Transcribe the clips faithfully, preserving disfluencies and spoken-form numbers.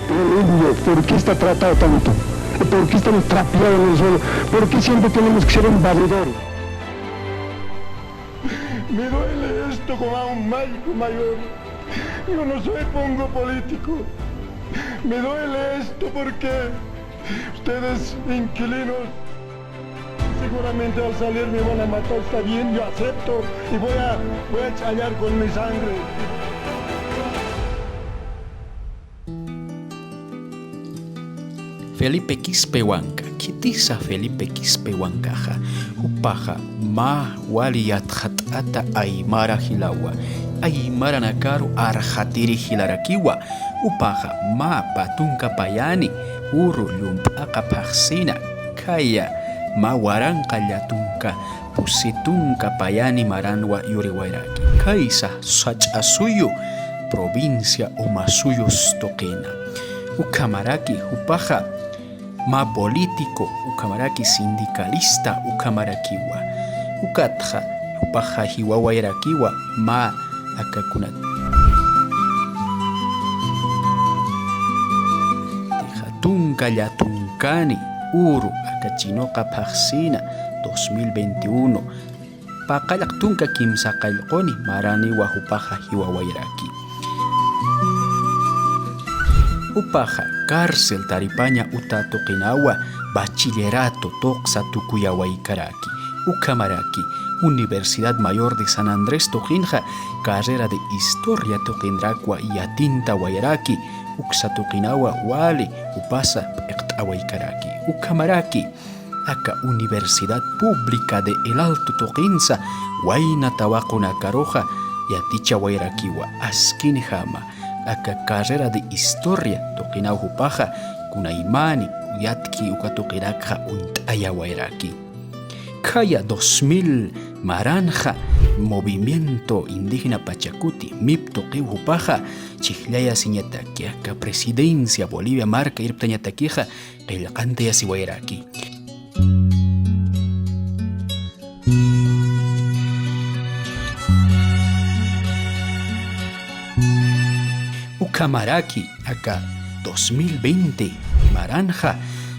El indio, ¿por qué está tratado tanto? ¿Por qué estamos trapeados en el suelo? ¿Por qué siempre tenemos que ser un valedor? Me duele esto como a un médico mayor. Yo no soy pongo político. Me duele esto porque ustedes, inquilinos, seguramente al salir me van a matar, está bien, yo acepto y voy a, voy a ch'allar con mi sangre. Felipe Quispe Huanca, khitisa Felipe Quispe Huancaxa, jupaxa mä wali yatxat'ata aymara jilawa, aymaranakaru arxatiri jilarakiwa, jupaxa mä pä tunka payani, uru llump'aqa phaxsina, khaya mä waranqa llatunka pusi tunka payani maranwa yuriwayraki. Khaysa sach'a suyu, provincia Omasuyos tuqina. Ukhamaraki jupaxa mä político, ukhamaraki sindicalista, ukhamarakiwa. Ukatxa jupaxa jiwawayrakiwa mä akakunat. Tunka llatunkani uru aka chinoqa phaxsina dos mil veintiuno, paqallq tunka kimsa qallquni maraniwa jupaxa jiwawayraki. Jupaxa cárcel Taripaña uta tuqinawa bachillerato tuqsa tukuyawaykaraki. Ukhamaraki Universidad Mayor de San Andrés tuqinxa carrera de historia tuqinrakwa yatintawayraki, uksa tuqinawa wali jupasa p'iqt'awaykaraki. Ukhamaraki aka Universidad Pública de El Alto tuqinsa wayna tawaqunakaruxa yatichawayrakiwa, askinjama aka carrera de historia tuqinaw jupaxa kunaymani yatki uka tuqinakxa uñt'ayawayraki. Khaya dos mil maranxa Movimiento Indígena Pachacuti, mip tuqiw jupaxa chhijllayasiñataki, aka presidencia Bolivia marka irptañatakixa qillqantayasiwayraki. Ukhamaraki aka dos mil veinte maranxa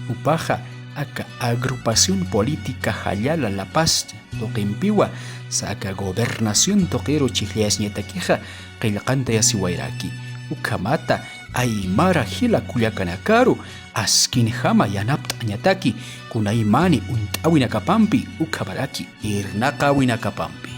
jupaxa aka Agrupación Política Jallala La Paz tuqimpiwa, sa aka gobernación tuqiru chhijllayasiñatakixa qillqantayasiwayraki. Ukhamata aymara jila kullakanakaru askinjama yanapt'añataki kunaymani uñt'awinakapampi, ukhamaraki irnaqawinakapampi.